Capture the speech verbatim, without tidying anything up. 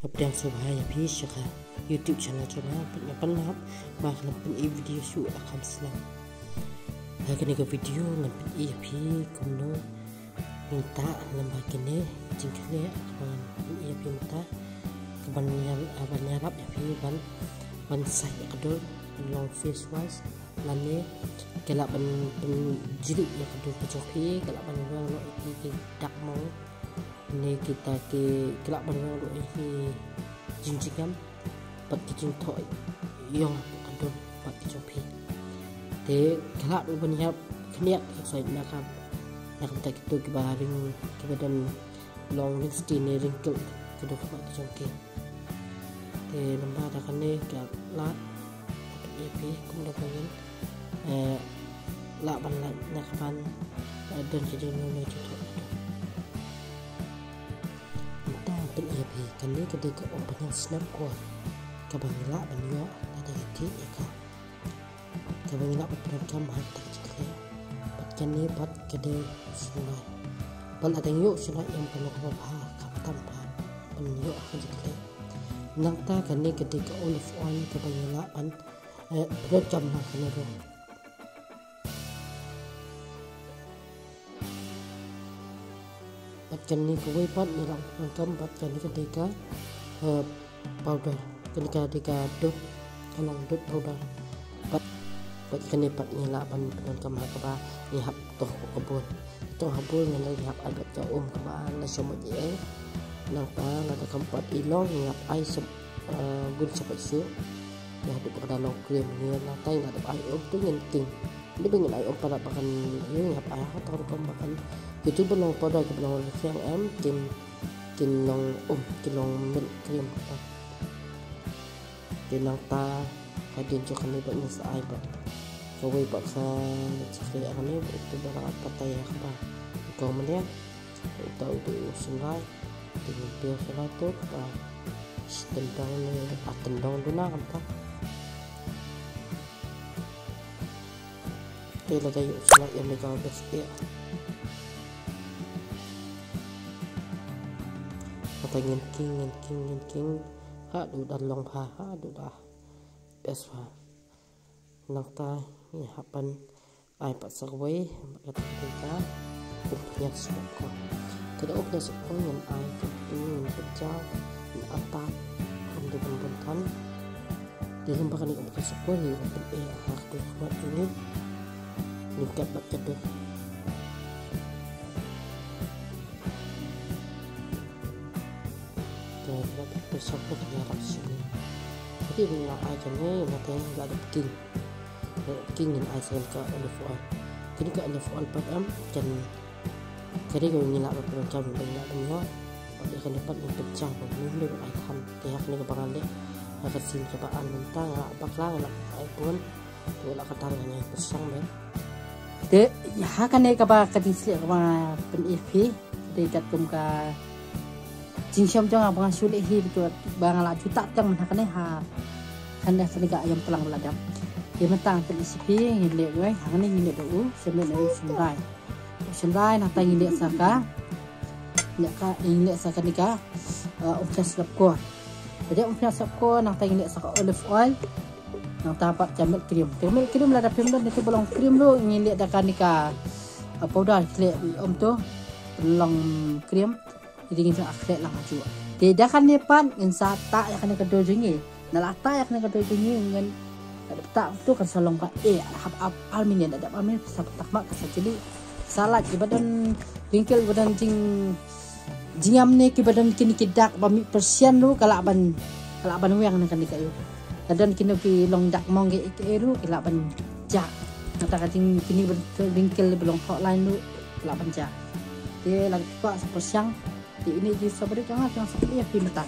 Pdiang sngewbha ïa phi sha ka YouTube channel jong nga, pynïap pynïap ba ngan pyn-i video shuh ha kham snem. Ha kane ka video ngan pyn-i ïa phi kumno ngin tah lem bad kane jingkhleh kaba ngan pyn-i ïa phi mynta, kaban ïa, ban ïarap ïa phi ban, ban sait ïa ka dur, ban long face wash, lane ka lah ban pynjrih ïa ka dur ka jong phi, ka lah ban weng noh ïa ki dak mong ne kita ki, ka lah ban weng noh ïa ki jingjngem bad ki jingthoh ïong ka dur bad ki jong phi. Te ka lah ruh ban ïap khyndiat ka sait na ka, na ka bynta kito kiba ring, kiba don long ring skin ne wrinkle ka dur bad ki jong ki. Te lem bad da kane ka lah ban ïa phi kumno ba ngin, eh, lah ban lait na ka ban, eh, don ki jingno ne jingthoh. Mynta pyn-i ïa phi kane ka dei ka umphniang snap core kaba ngi lah ban ïoh lada ngi thied ïa ka, kaba ngi lah ban pyndonkam ha ka jingkhleh. Bad kane pat ka dei u sumrai. Bad lada ngi ïoh u sumrai em ka long kaba bha, khamtam bha ban ïoh ha ka jingkhleh. Nangta kane ka dei ka olive oil kaba ngi lah ban, eh, pyndonkam na kane ruh. Bad kane kawei pat ngi lah ban pyndonkam bad kane ka dei ka, eh, powder. Kane ka dei ka dud, ka long dud powder. Bad, bad kane pat ngi lah ban pyndonkam ha kaba ngi hap toh ka bun. Toh ha bun ngi lah, ngi hap ai bad ka um kaba la shu mut ïa. Nangta lada kam pat i long ngi hap ai sep, eh, gun shapoh shuh. Ïa haduh ba ka da long cream, ngi nangta ngi la dep ai um tu ngin king. Dei ba ngin ai um palat ba kan, ïa, ngi hap ai ha ka rukom ba kan. Kito ba long powder, kiba long rkhiang em, kin, kin long um, kin long milk cream. Te nangta hadien jong kane ba ngin sa ai bad kawei pat ka jingkhleh kane ba uto ba la patai ha kaba kong mane. Uta uto u sumrai. Te ngin pynïar sumrai to ba shi tyndong ne, ah, tyndong duna kumta. Te lada ïoh u sumrai ïa me ka best ïa. Kata ngin king, ngin king, ngin king. Haduh da long bha, haduh da best bha. Nangta ngi hap ban ai pat sa kawei, kata ka dei ka umphniang snap core. Te da umphniang snap core ngin ai, ngin pynjaw, ngin attack, kum dei ban bun than. Te lem bad kane ka umphniang snap core ngi pyn-i ha ka dud ka wat jong ngi. Ngin kat bad ka dud. Te la pynshong ka ïarap shane. Te ngi la ai kane, nangta ngi la dep king. King ngin ai sa kane ka olive oil. Kane ka olive oil pat em, kan, kane ka ngi lah ban pyndonkam, ngi lah ban ïoh. Bad kane pat ngin pynshong, ngin ai than. Te ha kane kaba ngan leh, ha ka sien kaba ar mynta nga lah bakla, nga lah ai bun. Te la katta ngan ïa pyrshang bad. Te ha kane kaba ka jingslieh kaba pyn-i ïa phi. Te katkum ka jingshem jong nga ba nga shu leh hi, ba nga la ju tah tang mynta kane ha. Kane kane ka aïom tlang ba la dap. Te mynta ngan pyn-i ïa phi, ngin leh wei, ha kane ngin leh da u, shem leh na u sumrai. U sumrai nangta ngin leh sa ka, leh ka, ngin leh sa kane ka, eh, umphniang snap core. Te da umphniang snap core nangta ngin leh sa ka olive oil. Nangta pat ka milk cream. Te milk cream lada phim don, te ba long cream ruh ngin leh da kane ka, uh, powder khleh um to. Long cream. Te ngin sa khleh lang ha ju. Te da kane pat ngin sa tah ïa kane ka doh jong ngi. Na la tah ïa kane ka doh jong ngi ngin, lada tah to kan sa long ba eh, hap ap alminium, lada ap alminium sa tak ma ka sa jylliew. Sa lait kiba don wrinkle, ba don jing jingïam ne kiba don kine ki dak ba mih pyrshah ruh ka lah ban, ka lah ban weng na kane ka ïew. Ka don kine ki long dak mong ki, ki ruh ki lah ban jah. Nangta ka jing kine ba wrinkle ba long thoh line ruh ka lah ban jah. Te la ki kwah sa pyrshang. Te ine i jingstrawberry ka nga pyrshang sa pynïap phi mynta.